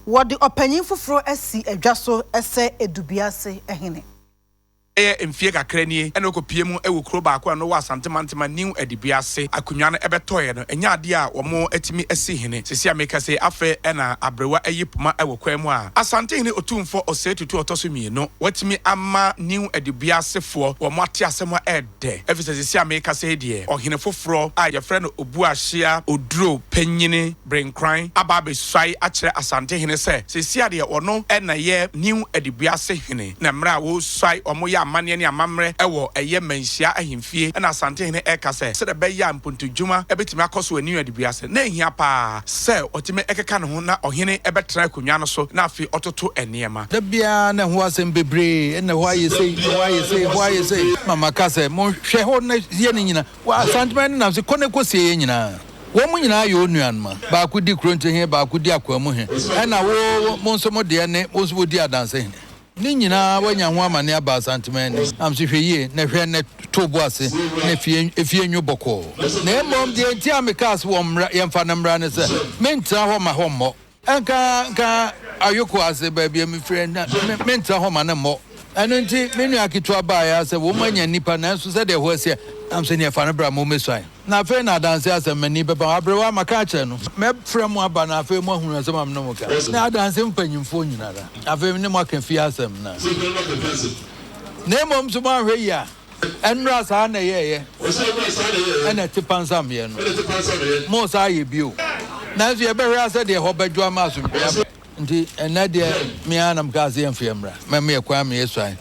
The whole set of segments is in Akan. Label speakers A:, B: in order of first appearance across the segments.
A: Wɔde ɔpanyin foforɔ asi adwa so sɛ Edubiase hene.
B: Ɛyɛ mfie kakra nie na ɔkɔpue mu wɔ kuro baako a ɛno wɔ Asante Mantema New Adibiase. Akonnwa no bɛtɔeɛ no, ɛnyɛ adeɛ a wɔatumi asi hene. Seesei a meka sei, afei na aberewa ayi poma wɔ kwan mu a Asantehene Otumfoɔ Osei Tutu a ɔtɔ so mmienu watumi ama New Adibiasefoɔ wɔate asɛm a ɛɛdɛ. Ɛfiri sɛ seesei a meka sei deɛ, ɔhene foforɔ a yɛfrɛ no Obuahyea Oduro Panyini Brenkran aba abɛsuae akyerɛ Asantehene sɛ seesei a deɛ ɔno na ɛyɛ New Adibiase hene. Na mmerɛ a wɔresuae, wɔyɛ amanneɛ ne amammerɛ wɔ ɛyɛ Manhyia ahemfie, ɛna Asantehene reka sɛ, sɛdeɛ ɛbɛyɛ a mpontodwuma bɛtumi akɔ so wɔ New Adibiase, na ɛhia pa ara sɛ ɔtumi keka ne ho na ɔhene bɛtena akonnwa no so na afei ɔtoto nneɛma.
C: Da biara na ɛho asɛm bebree, ɛna ɛhɔ ayɛ sei, ɛhɔ ayɛ sei, ɛhɔ ayɛ sei. Ma maka sɛ, monhwɛ hɔ na yɛ ne nyina. Wɔ Asanteman no nam se, kɔ na kɔsie yɛn nyinaa. Wɔn nyinaa yɛ onuanoma. Baako di Kronti he, baako di Akwamu he, ɛna wo, mo nso mo deɛ ne wo nso wodi Adanse he. Ne nyinaa woanya ho amane aba Asanteman anim. Nam se, hwɛ yie, na hwɛ na to wo bo ase na fie, efie nwo bɔkɔɔ. Na mmom deɛ nti a mekaa se wɔmmra, yɛmfa no mmra ne sɛ, mentena hɔ mma hɔ mmɔ. Nka nka ayoko ase baabi a mefiri na me mentena hɔ ma no mmɔ. Ɛno nti me nua ketewa baeɛ ara sɛ wɔn anya nnipa nanso sɛdeɛ ɛhɔ asi a nam sɛ neɛ fa no bra ma ɔmmɛsuae. Na afei na adanse asɛm m'ani bɛba ho. Aberewa maka akyerɛ no mɛfrɛ mo aba na afei moahunu asɛm a me ne mo ka. Ne adanse mpanyimfoɔ nyinara. Afei me ne mo aka fie asɛm na. Na mmom so moanhwɛ yie a. Ɛnora saa na ɛyɛeɛ ɛna ɛte pansameɛ no. Mo saa ayɛ bio. Nanso yɛbɛhwɛ ara sɛdeɛ ɛhɔ bɛdwo ama asomdwoeɛ aba. Nti ɛnnɛ deɛ me ara na mekaa sɛ yɛmfa yɛn mmra. Mɛma yɛ kwan ma yɛasuan.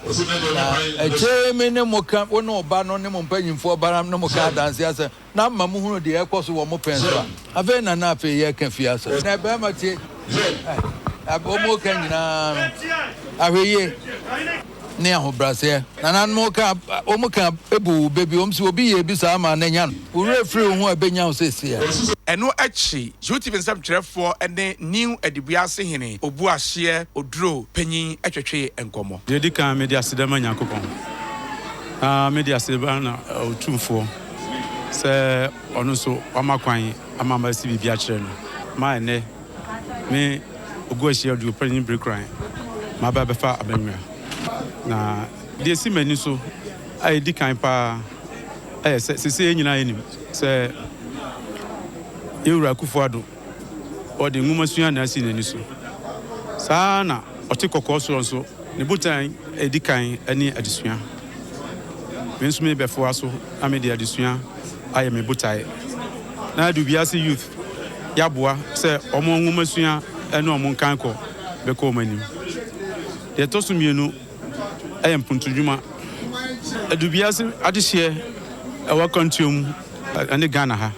C: Na akyire yi me ne mo ka, wo ne wo ba no ne mo mpanyimfoɔ ba ne mo ka adanseɛ asɛm. Na ama mohunu deɛ ɛrekɔ so wɔ mo pɛn so a, afei na na afei yɛreka fie asɛm. Na barima tie ɛ, wɔn reka nyinaa no, ahwɛyie ne ahobrɛaseɛ. Nananom ka, wɔn ka bu wo bɛ bi, wɔn se obi yɛɛ bi saa maa no anya no. Wo werɛ firi wo ho a, ɛbɛnya wo seesei ara.
B: Ɛno akyi, UTV nsɛmtwerɛfoɔ ne New Adibuase hene Obuahyeɛ Oduro panyin twetwee nkɔmmɔ.
D: Deɛ ɛdi kan, mede aseda ma Nyankopɔn, na mede aseda ma Otumfoɔ sɛ ɔno nso wama kwan ama masi biribi akyerɛ no ma ɛnnɛ me Oguahyia Oduopanyin Birikuran maba abɛfa abannwa. Na deɛ ɛsi m'ani so a ɛdi kan pa ara yɛ sɛ seesei yɛn nyinaa yɛnim sɛ yɛn Wura Akufo Addo ɔde nwomasua na asi n'ani so. Saa ara na ɔte kɔkɔɔ soɔ nso, ne botae a ɛdi kan ne adesua. Me nso merebɛfoa so na mede adesua ayɛ me botae. Na Adubiase Youth yɛaboa sɛ wɔn nwomasua ne wɔn nkankɔ bɛkɔ wɔn anim. Deɛ ɛtɔ so mmienu yɛ mpontodwuma. Adubiase adehyeɛ ɛwɔ akwantuo mu ne Ghana ha.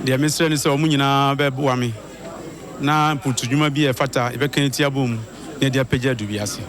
D: Deɛ mesrɛ ne sɛ wɔn nyinaa bɛboa me na mpontodwuma bi a ɛfata yɛbɛka ati abom na yɛde apagya adu wiase.